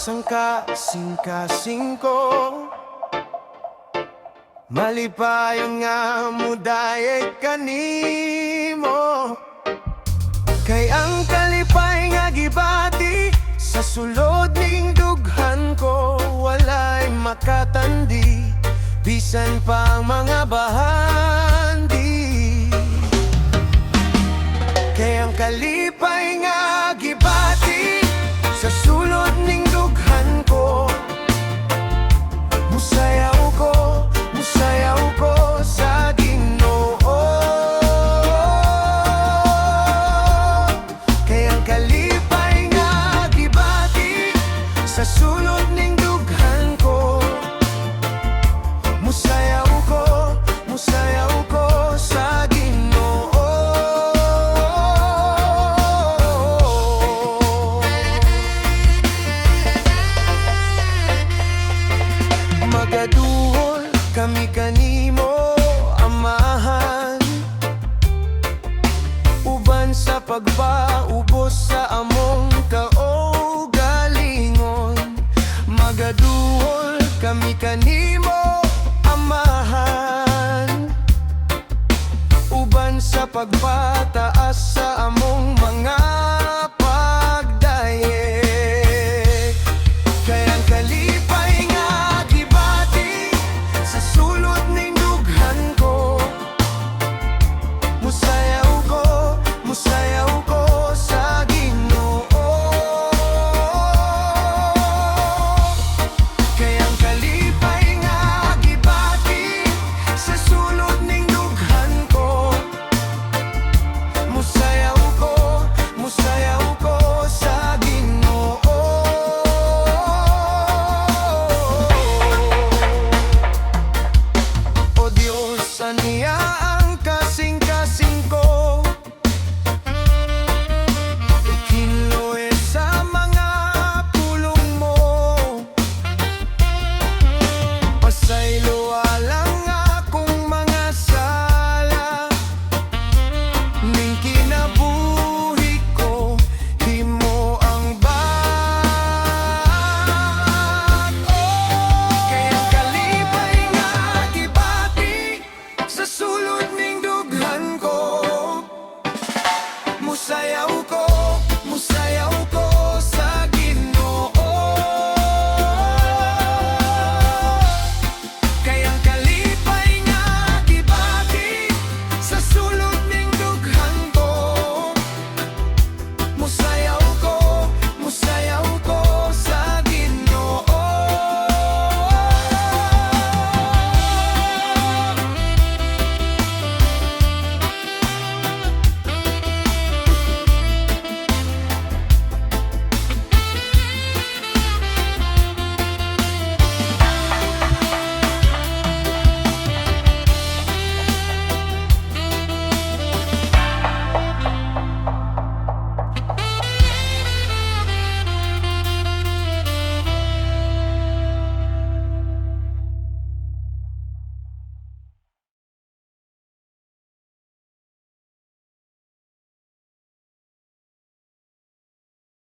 Sang kasing-kasing ko. Malipayon nga mudayeg kanimo, kay ang kalipay nga gibati sa sulod ning dughan ko, walay makatandi bisan pa ang mga bahandi. Kay ang kalipay nga gibati sa sulod ning dughan ko, musayaw ko, musayaw ko sa Ginoo. Kay ang kalipay nga gibati sa sulod